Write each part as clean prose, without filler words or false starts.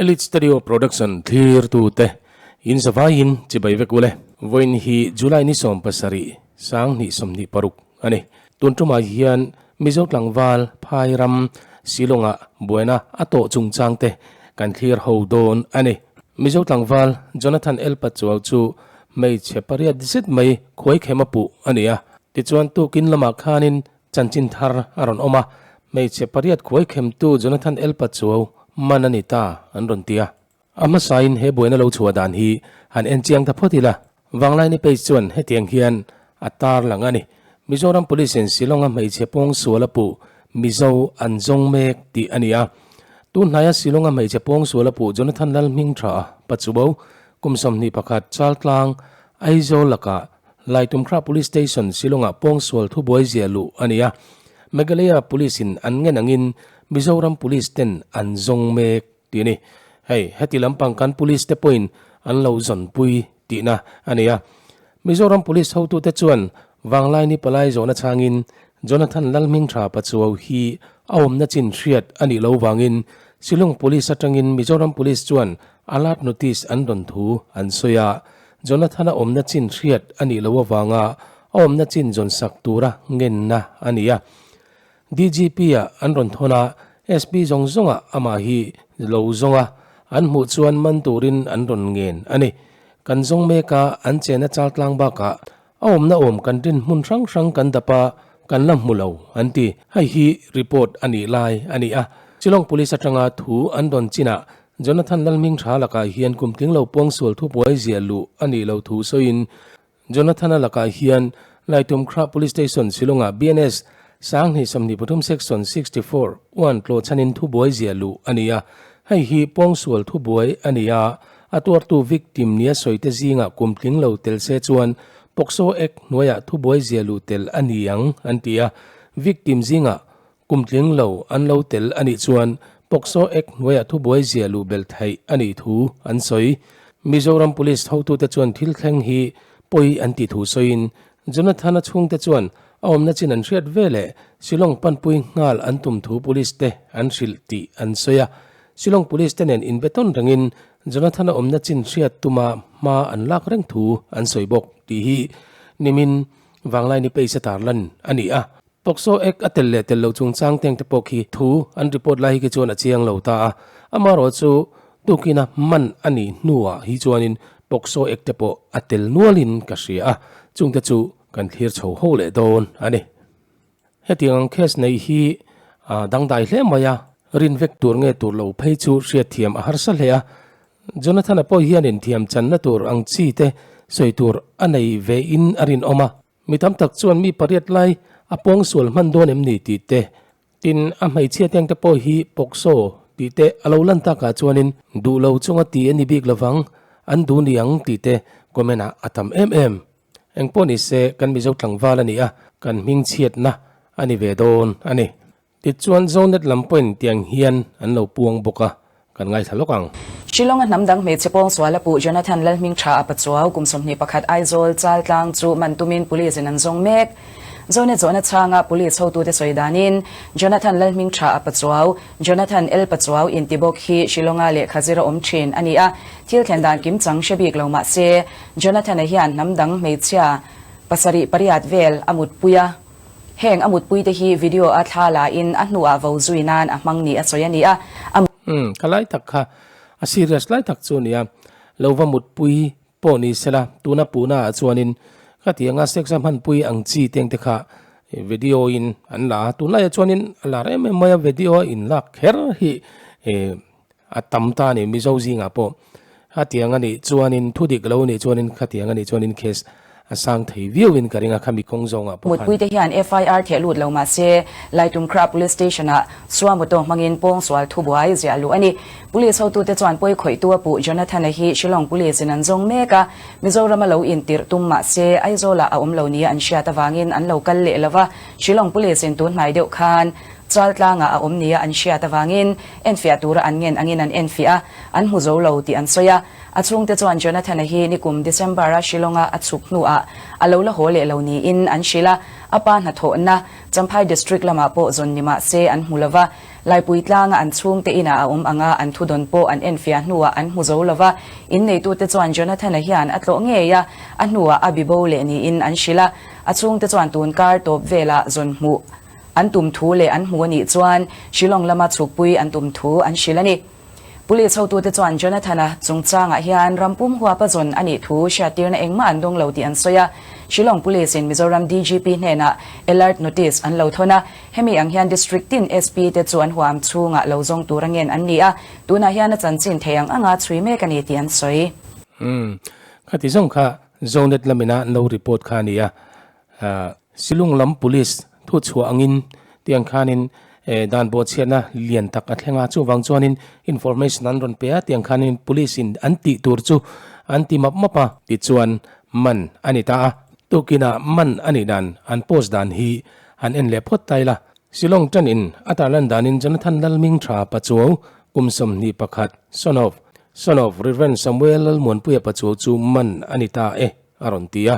Elite Studio Production thlirtute in zavaiin chibai vek ule. Vawiin hi July ni 70 2026 a ni. Tun tumah hian Mizo tlangval phai ram Shillong-a buaina a tawh chungchangte kan thlir ho dawn a ni. Mizo tlangval Jonathan L Pachuau chu hmeichhe pariat zet mai khuaikhem a puh a ni a. Tichuan tukin lamah khanin Chanchin thar a rawn awm a, hmeichhe pariat khuai khemtu Jonathan L Pachuau man a ni ta an rawn ti a. A hmasain he buaina lo chhuah dan hi han en chiang ta phawt ila. Vanglaini page chuan hetiang hian a tar lang a ni. Mizoram Police in Shillong-a hmeichhe pawng sual a puh Mizo an zawng mek tih a ni a. Tun hnaia Shillong-a hmeichhe pawng sual a puh Jonathan Lalhmingtha Pachuau kum 21 Chaltlang Aizawl lakah Laitumkhra Police Station Shillong-ah pawngsual thubuai ziah luh a ni a, Meghalaya Police in an ngen angin Mizoram Police ten an zawng mek tih a ni. Hei, heti lampang kan Police te pawhin an lo zawnpui tihna a ni a. Mizoram Police hotute chuan Vanglaini palai zawhna chhangin Jonathan Lalhmingtha Pachuau hi a awmna chin hriat a nih lo vangin Shillong Police atangin Mizoram Police chuan alert notice an rawn thu an sawi a. Jonathana awmna chin hriat a nih loh avanga a awmna chin zawn sak tura ngenna a ni a. DGP-a an rawn thawn a, SP zawng zawngah amah hi lo zawng a, an hmuh chuan man turin an rawn ngen a ni. Kan zawng mek a, an chena chal tlang bakah a awmna awm kan rin hmun hrang hrang kan dap a, kan la hmu lo, an ti. Hei hi report a nih lai a ni a. Shillong Police atanga thu an rawn chinah Jonathan Lalhmingtha lakah hian kum tling lo pawngsual thubuai ziah luh a nih loh thu sawiin Jonathan-a lakah hian Laitumkhra Police Station Shillong-ah BNS 2023 Section 64 one tlawhchhanin thubuai ziah luh a ni a. Hei hi pawngsual thubuai a ni a, a tuartu victim nia sawite zingah kum tling lo tel se chuan POCSO Act hnuaiah thubuai ziah luh tel a ni ang an ti a. Victim zingah Kum tling lo an lo tel a nih chuan POCSO Act hnuaiah thubuai zia luh belh theih a nih thu an sawi. Mizoram Police hotute chuan thil thleng hi pawi an tih thu sawiin Jonathan-a chhungte chuan a awmna chin an hriat ve leh Shillong panpui nghal an tum thu Police te an hrilh tih an sawi a. Shillong Police te nen inbetawn rengin Jonathan-a awmna chin hriat tuma hma an lak reng thu an sawi bawk tih hi nimin Vanglaini page a tarlan a ni a. POCSO Act a tel leh tel lo chungchang teng te pawh khi thu an report lai hi khi chuan a chiang lo ta a, amaherawh chu tukina man a nih hnuah hi chuanin POCSO Act te pawh a tel nualin ka hria a, chungte chu kan thlir chho ho leh dawn a ni. Hetiang ang case nei hi a dangdai hle mai a, rin vek tur nge tur lo phei chu hriatthiam a harsa hle a, Jonathan-a pawh hianin thiamchanna tur ang chi te sawi tur a nei ve in a rinawm a. Mi tam tak chuan mi pariat lai a pawngsual hman dawn em ni tih te, tin a hmeichhia teng te pawh hi POCSO tih te a lo lan takah chuanin duh lo chunga ti a ni bik lovang, an duh ni ang tih te comment ah a tam em em. Engpawh ni se kan Mizo tlangval a ni a, kan hmingchhiatna a ni ve dawn a ni. Tichuan Zonet lam pawhin tiang hian an lo puang bawk a, kan ngaithla lawk ang. Shillong-a hnam dang hmeichhe pawngsual a puh Jonathan Lalhmingtha a pachuau kum 21 Aizawl Chaltlang chu man tumin Police in an zawng mek. Zonet zawhna chhanga Police hotute sawi danin Jonathan Lalhmingtha a pachuau, Jonathan L Pachuau inti bawk hi Shillong-a lehkha zir a awm thin a ni a, thil thlen dan kim chang hre bik lo mah se Jonathan-a hian hnam dang hmeichhia pasarih pariat vel a mutpui a. Heng a mutpui te hi video a thla la in a hnuah vo zui nan a hmang ni a sawi a ni a, a. Umm, ka lai tak kha a serious lai tak chu nia, lo va mutpui pawh ni sela, tuna puna ah chuanin ka ti anga sex a hmanpui ang chi teng te kha video in an la a, tunlaiah chuanin a lar em em mai a, video a inlak kher hi a tam ta a ni Mizo zingah pawh khatiang a nih chuanin thu dik lo nih chuanin khatiang a nih chuanin case a sang thei viauin ka ring a khami kawng zawngah pawh khan. Mutpui te hian FIR theh lut lo mah se Laitumkhra Police Station ah Suamoto hmangin pawngsual thubuai ziah luh a ni. Police hotute chuan pawi khawihtu a puh Jonathan-a hi Shillong Police in an zawng mek a, Mizoram a lo intirh tum mah se Aizawl ah a awm lo nia an hriat avangin an lo kal leh lo va, Shillong Police in tun hnai deuh khan. Chaltlangah a awm nia an hriat avangin enfiah tura an ngen angin an enfiah a, an hmu zo lo tih an sawi a. A chhungte chuan Jonathan-a hi nikum December-a Shillong-a a chhuk hnuah a lo la haw leh lo niin an hrilh a, a pa hnathawhna Champhai District lamah pawh zawn ni mah se an hmu lo va, Laipui tlanga an chhungte inah a awm anga an thudawn pawh an enfiah hnuah an hmu zo lo va, inneitute chuan Jonathan-a hian a tlawh ngei a, a hnuah a bibo leh niin an hrilh a, a chhungte chuan tun kar tawp velah zawn hmuh an tum thu leh an hmu a nih chuan Shillong lama chhukpui an tum thu an hrilh a ni. Police hotute chuan Jonathan-a chungchangah hian ram pum huapa zawn a nih thu hriattirna engmah an dawng lo tih an sawi a. Shillong Police-in Mizoram DGP hnenah alert notice an lo thawn a, hemi ang hian District tin SP te chu an huam chhungah lo zawng tur a ngen an ni a, tunah hian a chanchin thei ang anga chhui mek a ni tih an sawi. Umm, khati zawng kha Zonet lamina an lo report kha a ni a. Silung lam Police thu chhuah angin tiang khanin dan bawhchhiatna lian tak a thleng a, chuvang chuanin information an rawn pe a, tiang khanin Police in an tih tur chu an ti map map a, tichuan man a ni ta a, tukinah man a nih dan an post dan hi han en leh phawt ta ila. Shillong tan in a tarlan danin Jonathan Lalmingtha Pachuau kum 21 son of son of Rev Samuel Lalmuanpuia Pachuau chu man a ni ta e a rawn ti a.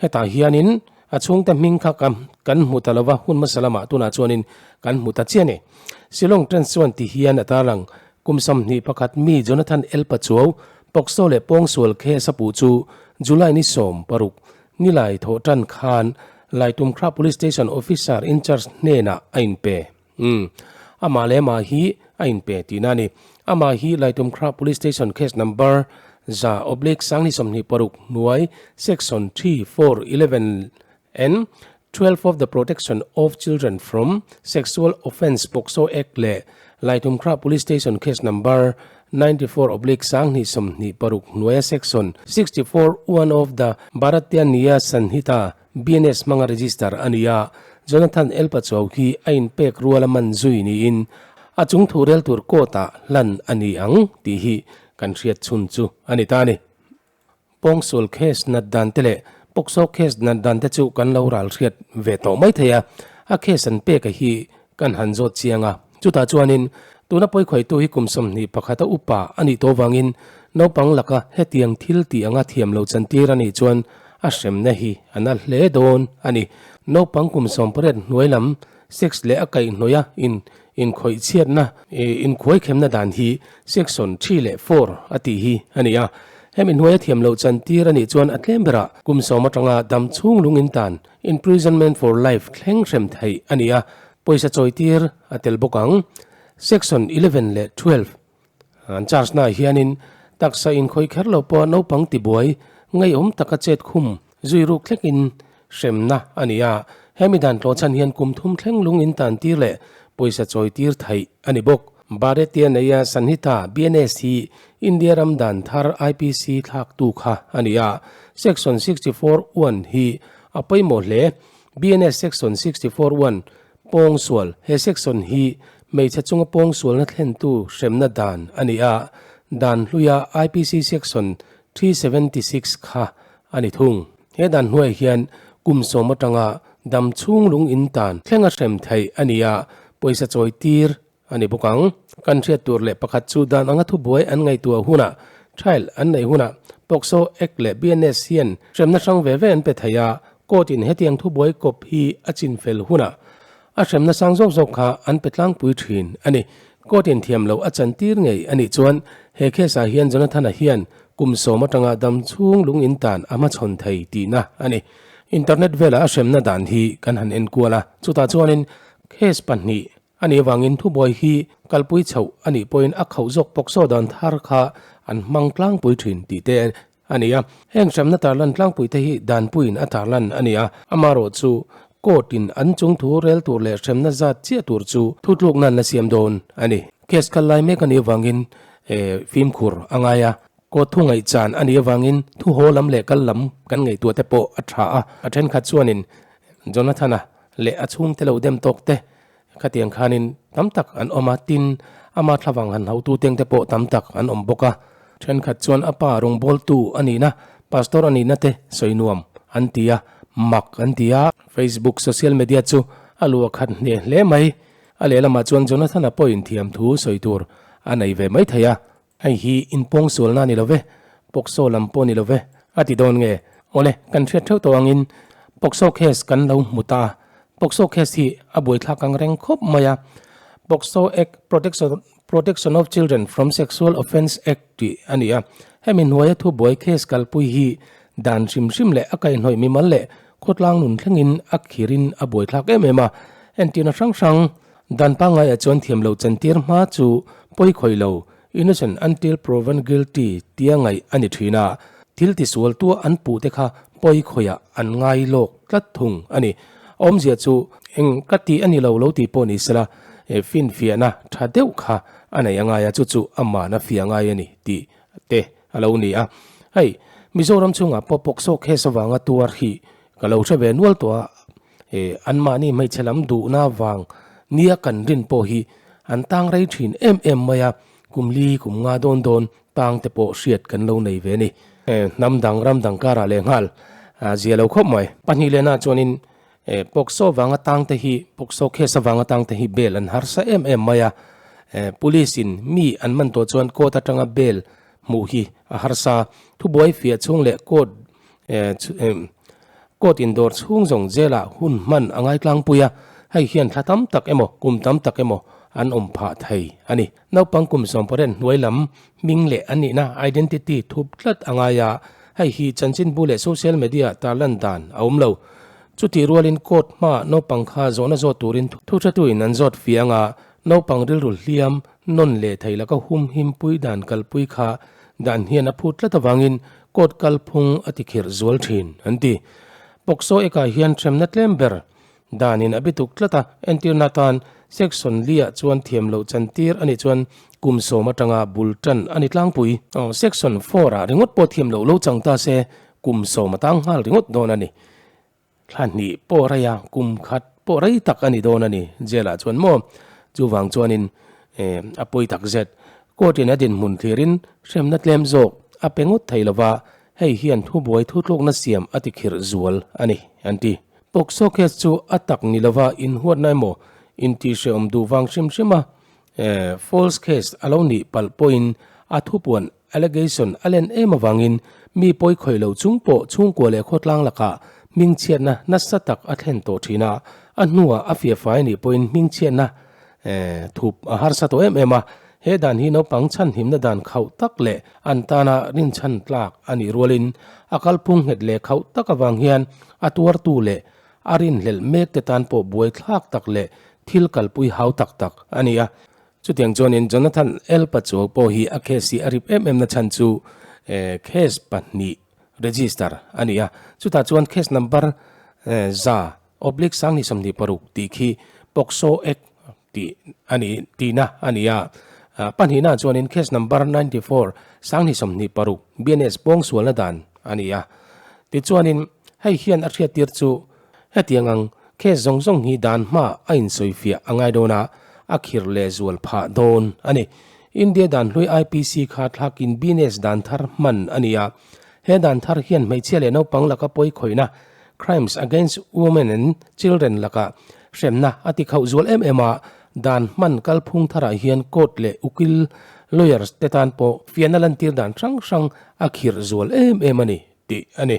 Hetah hianin a chhungte hming kha ka kan hmu ta lova, hun hmasa lamah tunah chuanin kan hmu ta chiah a ni. Shillong Trends chuan ti hian a tarlang, Kum 21 mi Jonathan L Pachuau, Pawksaw leh Pawngsual case a puh chu July ni 16, nilai thawh tan khan Laitumkhra Police Station Officer in Charge hnenah a inpe. Umm. Amah leh amah hi a inpe tihna a ni. Amah hi Laitumkhra Police Station Case Number za oblique 2026 hnuai Section 3, 4, 11 and 12 of the Protection of Children from Sexual Offence POCSO Act leh Laitumkhra Police Station Case Number 94 oblique 2026 hnuaia Section 64 1 of the Bharatiya Nyaya Sanhita BNS hmanga register a ni a, Jonathan L Pachuau hi a inpek ruala man zui niin a chung thu rel tur court-ah hlan a ni ang tih hi kan hriat chhun chu a ni ta a ni. Pawngsual case nat dan te leh Pawksaw case nat dan te chu kan lo ral hriat ve tawh mai thei a, a case an peka hi kan han zawt chiang a. Chutah chuanin tuna pawikhawihtu hi kum 21 a upa a nih tawh vangin naupang laka hetiang thil tih anga thiam lo chantir a nih chuan a hremna hi a na hle dawn a ni. Naupang kum 18 hnuai lam sex leh a kaihhnawih a in inkhawih chhiatna inkhuaikhemna dan hi section 3 leh 4 a tih hi a ni a. Hemi hnuaia thiam loh chantir a nih chuan a tlem berah kum 10 atanga dam chhung lung intan imprisonment for life thleng hrem theih a ni a. Pawisa chawitir a tel bawk ang. Section 11 leh 12 an charge naah hianin taksa inkhawih kher lo pawh naupang tibuai ngeiawm taka chet khum zui ruk thlekin hremna a ni a. Hemi dan tlawhchhan hian kum thum thleng lung in tan tir leh pawisa chawitir theih a ni bawk. Bharatiya Nyaya Sanhita, BNS, hi India ram dan thar IPC thlaktu kha a ni a. Section 64 one hi a pawimawh hle. BNS Section 64 one, Pawngsual, He section hi hmeichhe chunga pawngsualna thlentu hremna dan a ni a, dan hluia IPC Section 376 kha a ni thung. He dan hnuaiah hian kum 10 atanga dam chhung lung in tan thlenga hrem theih a ni a, pawisa chawi tir a ni bawk ang. Kan hriat tur leh pakhat chu dan anga thubuai an ngaihtuah hunah, trial an neih hunah POCSO Act leh BNS hian hremna hrang ve ve an pe thei a, court in hetiang thubuai kawp hi a chin fel hunah a hremna sang zawk zawk kha an pe tlangpui thin a ni. Court in thiam loh a chantir ngei a nih chuan he case ah hian Jonathan-a hian kum 10 atanga dam chhung lung in tan a hmachhawn thei tihna a ni. Internet velah a hremna dan hi kan han enkual a, chutah chuanin case pahnih A nih avangin thubuai hi kalpui chhoh a nih pawhin a khauh zawk pawk saw dan thar kha an hmang tlangpui thin tih te a ni a. Heng hremna tarlan tlangpui te hi danpuiin a tarlan a ni a, amaherawh chu court in an chung thu rel tur leh hremna zat chiah tur chu thutlukna an la siam dawn a ni. Case kal lai mek a nih avangin fimkhur a ngai a, court thu ngaihchan a nih avangin thu haw lam leh kal lam kan ngaihtuah te pawh a tha a, a thenkhat chuanin Jonathan-a leh a chhungte lo dem tawk te Khatiang khanin tam tak an awm a, tin, ama thlavang han hautu tengte pawh tam tak an awm bawk a. Thenkhat chuan a pa rawngbawltu a nihna, pastor a nihna te sawi nuam an ti a, mak an ti a. Facebook social media chu a lu a khat hneh hle mai. A lehlamah chuan Jonathan-a pawhin thiam thu sawi tur a nei ve mai thei a. Hei hi inpawngsualna a ni lo ve, Pawksaw lam pawh a ni lo ve, a ti dawn nge? Awle, kan hriat theuh tawh angin Pawksaw case kan lo hmu ta a. Pawksaw case hi a buaithlak ang reng khawp mai a. Pawksaw Act, Protection Protection of Children from Sexual Offence Act tih a ni a. Hemi hnuaia thubuai case kalpui hi dan hrim hrim leh a kaihhnawih mimal leh khawtlang nun thlengin a khirin a buaithlak em em a. Entirna hrang hrang dan pangngaiah chuan thiam lo chantir hma chu pawi khawih lo, innocent until proven guilty, tia ngaih a ni thin a. Thil tisual tua an puh te kha pawi khawihah an ngai lawk tlat thung a ni. Awmzia chu eng ka tih a ni lo lo tih pawh ni sela, finfiahna tha deuh kha a nei a ngai a, chu chu amahna fiah ngai a ni tih te a lo ni a. Hei, Mizoram chhungah pawh Pawksaw case avanga tuar hi ka lo hre ve nual tawh a, anmahni hmeichhe lam duhna vang nia kan rin pawh hi an tang rei thin em em mai a, kum li kum nga dawn dawn tang te pawh hriat kan lo nei ve a ni. Hnam dang ram dang karah leh nghal zia lo khawp mai. Pahnih lehna chuanin Pawksaw vanga tang te hi, Pawksaw case avanga tang te hi bail an harsa em em mai a. Police in mi an man tawh chuan court atanga bail hmuh hi a harsa. Thubuai fiah chhung leh court court indawr chhung zawng jail ah hun hman a ngai tlangpui a. Hei hian thla tam tak emaw kum tam tak emaw an awm phah thei a ni. Naupang kum 18 hnuai lam hming leh an nihna identity thup tlat a ngai a, hei hi chanchinbu leh social media tarlan dan a awm lo. Chutih rualin court hmaah naupang kha zawhna zawt turin thuhretuin an zawt fiang a, naupang rilru hliam nawn leh thei laka hum himpui dan kalpui kha dan hian a phut tlat avangin court kalphung a tikhirh zual thin, an ti. Pawksaw ekah hian hremna tlem ber Danin a bituk tlat a, entirna atan Section li ah chuan thiam loh chantir a nih chuan kum sawm atanga bul tan a ni tlangpui. Section four ah ringawt pawh thiam loh lo chang ta se kum sawm a tang nghal ringawt dawn a ni. Thla hnih pawh rei a, kum khat pawh rei tak a ni dawn a ni jail ah chuan maw? Chuvang chuanin a pawi tak zet. Court in a dinhmun thlirin hremna tlem zawk a pe ngawt thei lova, hei hian thubuai thutlukna siam a tikhirh zual a ni, an ti. Pawksaw case chu a tak ni lova inhuatna emaw intihhrehawm duh vang hrim hrim a, false case a lo nih palh pawhin a thupuan allegation a len em avangin mi pawi khawih lo chung pawh chhungkua leh khawtlang lakah hmingchhiatna nasa tak a thlen tawh thin a, a hnuah a fiahfai anih pawhin hmingchhiatna thup a harsa tawh em em a, he dan hi naupang chhanhimna dan khauh tak leh an tana rinchhan tlak a nih rualin a kalphung nghet leh khauh tak avang hian a tuartu leh a rinhlelh mek te tan pawh buaithlak tak leh thil kalpui hau tak tak a ni a. Chutiang chuanin Jonathan L. Pachuau pawh hi a case hi a rip em em na chhan chu case pahnih register a ni a, chutah chuan case number za oblique 2026 tih khi POCSO Act tih a ni tihna a ni a. Pahnihna chuanin case number 94 2026 BNS pawngsualna dan a ni a. Tichuanin hei hian a hriattir chu hetiang ang case zawng zawng hi dan hma a insawifiah a ngai dawn a, a khirh leh zual phah dawn a ni. India dan hlui IPC kha thlakin BNS dan thar hman a ni a. He dan thar hian hmeichhia leh naupang laka pawi khawihna Crimes Against Women and Children lakah hremna a ti khauh zual em em a, dan hman kalphung tharah hian court leh ukil, lawyers, te tan pawh fiahna lantir dan hrang hrang a khirh zual em em a ni tih a ni.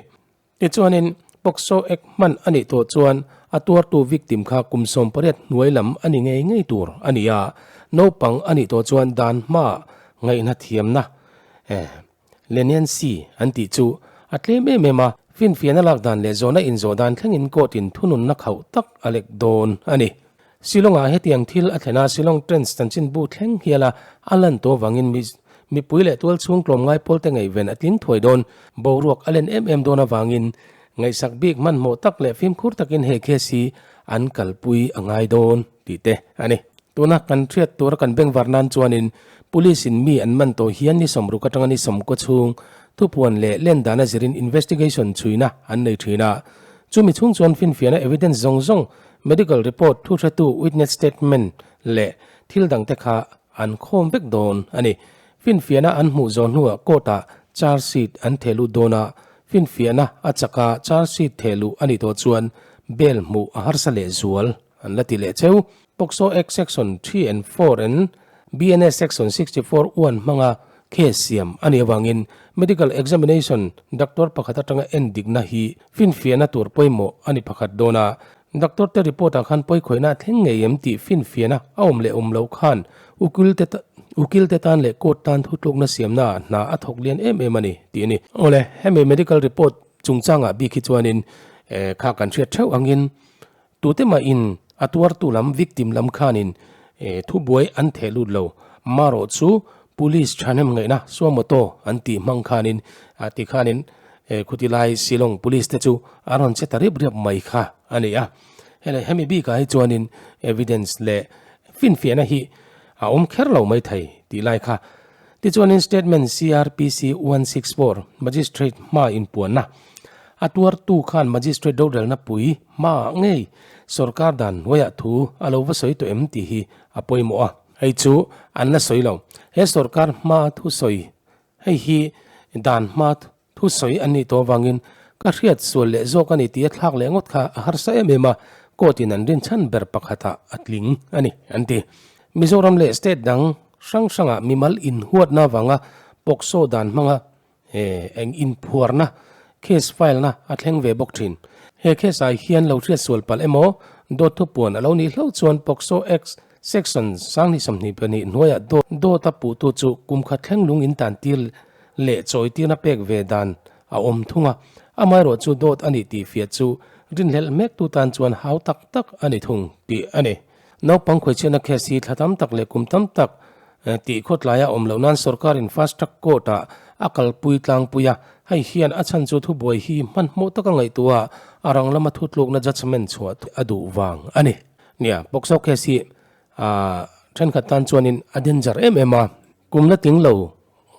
Tichuanin, POCSO Act hman a nih tawh chuan a tuartu victim kha kum 18 hnuai lam a ni ngei ngei tur a ni a, naupang a nih tawh chuan dan hmaah ngaihna thiamna Leniency an tih chu a tlem em em a, finfiahna lak dan leh zawhna inzawh dan thlengin court in thununna khauh tak a lek dawn a ni. Shillong-ah hetiang thil a thlen a, Shillong Trends chanchinbu thleng hiala a lan tawh avangin mipui leh tualchhung tlawmngai pawlte ngaihven a tling thuai dawn. Boruak a len em em dawn avangin ngaihsak bik hmanhmawh tak leh fimkhur takin he case hi an kalpui a ngai dawn tih te a ni. Tuna kan hriat tura kan bengvar nan chuanin Police in mi an man tawh hian ni sawmruk atanga ni sawmkaw chhung thupuan leh len dana zirin investigation chhuina an nei thin a. Chumi chhung chuan finfiahna evidence zawng zawng, medical report, thuhretu, witness statement leh thil dangte kha an khawm vek dawn a ni. Finfiahna an hmuh zawh hnuah court-ah charge sheet an theh lut dawn a, finfiahna a chaka charge sheet theh luh a nih tawh chuan bail hmuh a harsa leh zual an la ti leh cheu. POCSO Act Section 3 and 4 and BNS Section 64 1 hmanga case siam a nih avangin medical examination doctor pakhat atanga en dikna hi finfiahna tur pawimawh a ni pakhat dawn a. Doctor te report ah khan pawikhawihna a thleng ngei em tih finfiahna a awm leh awm loh khan ukil te ukil te tan leh court tan thutlukna siamna ah hna a thawk lian em em a ni tih a ni. Awle, hemi medical report chungchangah bik hi chuanin kha kan hriat theuh angin Tute mahin a tuartu lam, victim lam khanin thubuai an theh lut lo. Marawh chu Police thahnem ngaihna suamoto an tih hmang khanin ti khanin khuti lai Shillong Police te chu a rawn che ta riap riap mai kha a ni a. Hei hemi bikah hi chuanin evidence leh finfiahna hi a awm kher lo mai thei tih lai kha. Tichuanin Statement CRPC 164 Magistrate hma inpuanna a tuartu khan Magistrate rorelna pui hmaah ngei sorkar dan hnuaiah thu a lo va sawi tawh em tih hi a pawimawh a. Hei chu an la sawi lo. He sorkar hma thusawi hei hi dan hma Thusawi an nih tawh avangin ka hriat sual leh zawk a ni tih a thlak leh ngawt kha a harsa em em a, court in an rinchhan ber pakhatah a tling a ni, an ti. Mizoram leh state dang hrang hrangah mimal inhuatna avanga POCSO dan hmanga eng inphuarna case file na a thleng ve bawk thin. He case ah hian lo hriat sual palh emaw dawt thupuan a lo nih hlauh chuan POCSO Act Section 2022 hnuaiah dawt a puhtu chu kum khat thleng lung in tan tir leh chawi tirna pek ve dan a awm thung a, amaherawh chu dawt a nih tih fiah chu rinhlelh mektu tan chuan hau tak tak a ni thung tih a ni. Naupang khawichhiatna case hi thla tam tak leh kum tam tak tih khawtlaia awm loh nan sorkarin fast track court ah a kalpui tlangpui a, hei hian a chhan chu thubuai hi hmanhmawh taka ngaihtuah a rang lama thutlukna judgement chhuah a duh vang a ni. Nia, POCSO case hi thenkhat tan chuanin a danger em em a, kum la tling lo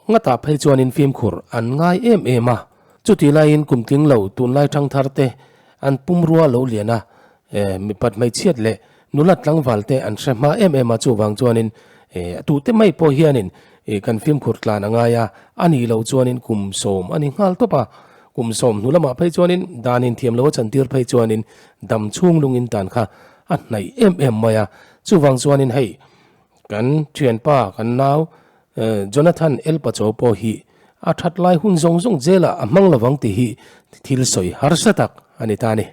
ngatah phei chuanin fimkhur an ngai em em a, chutih laiin kum tling lo tunlai thangthar te an pumrua lo lian a, mipat hmeichhiat leh nula tlangval te an hre hma em em a, chuvang chuanin tute mai pawh hianin kan fimkhur tlan a ngai a, a nih loh chuanin kum sawm a ni nghal tawp a, kum sawm hnu lamah phei chuanin danin thiam lo a chantir phei chuanin dam chhung lungin tan kha a hnaih em em mai a, chuvang chuanin hei kan thianpa kan nau Jonathan El Pacho pawh hi a that lai hun zawng zawng jail ah a hmang lovang tih hi thil sawi harsa tak a ni ta a ni.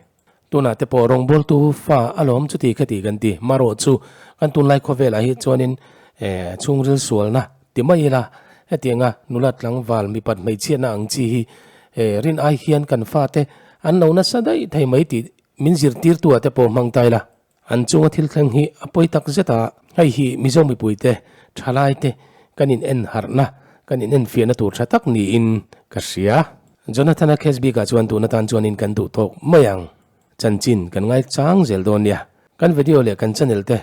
Tunah te pawh rawngbawltu fa alawm chuti khati kan ti, marawh chu kan tunlai khawvelah hi chuanin chhungril sualna ti mai ila hetianga nula tlangval mipat hmeichhiatna ang chi hi rin ai hian kan fate an lo nasa daih thei mai tih min zirtirtu ah te pawh hmang ta ila, an chunga thil thleng hi a pawi tak zet a, hei hi Mizo mipuite thalai te kan in en harhna, kan in enfiahna tur tha tak niin ka hria. Jonathan-a case bikah chuan tun atan chuanin kan duh tawk mai ang. Chanchin kan ngai chang zel dawn nia. Kan video leh kan channel te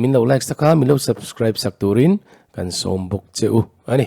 min lo like sak a, min lo subscribe sak turin kan sawm bawk che u a ni.